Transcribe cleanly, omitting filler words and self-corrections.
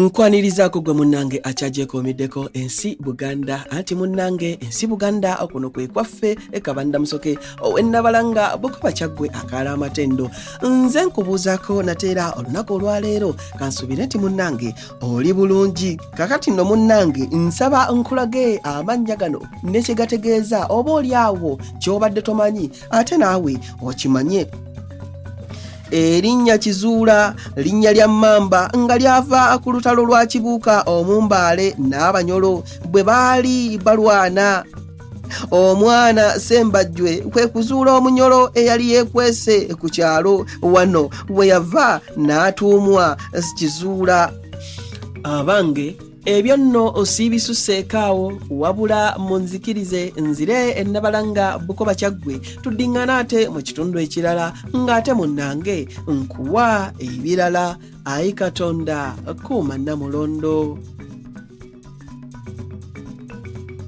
Nkwanirizaako gwe munnange akyagyekuumiddeko ensi Buganda, anti munnange ensi Buganda kuno kwe kwaffe ekabanda musoke owennabalanga Bukoba Kyaggwe akaala amatendo. Nze nkubuuzaako nateera olunaku olwaleero, kansuubire nti munnange oli bulungi. Kakati nno munnange nsaba nkulage amannya gano ne kye gategeeza, oba oli awo ky'obadde tomanyi ate naawe okimanye. Erinnya Kizuula linnya lya mmamba nga lyava ku lutalo lwa Kibuuka Omumbaale n'Abanyolo bwe baali balwana. Omwana Sembajjwe kwe kuzuula Omunyolo eyali yeekwese ku kyalo, wano we yava n'atuumwa Kizuula. Abange, ebyo nno siibisuseeko awo, wabula munzikirize nzire ennabalanga Bukoba Kyaggwe, tuddiŋŋana ate mu kitundu ekirala ng'ate munnange nkuwa ebirala. Ayi Katonda, kuuma Nnamulondo.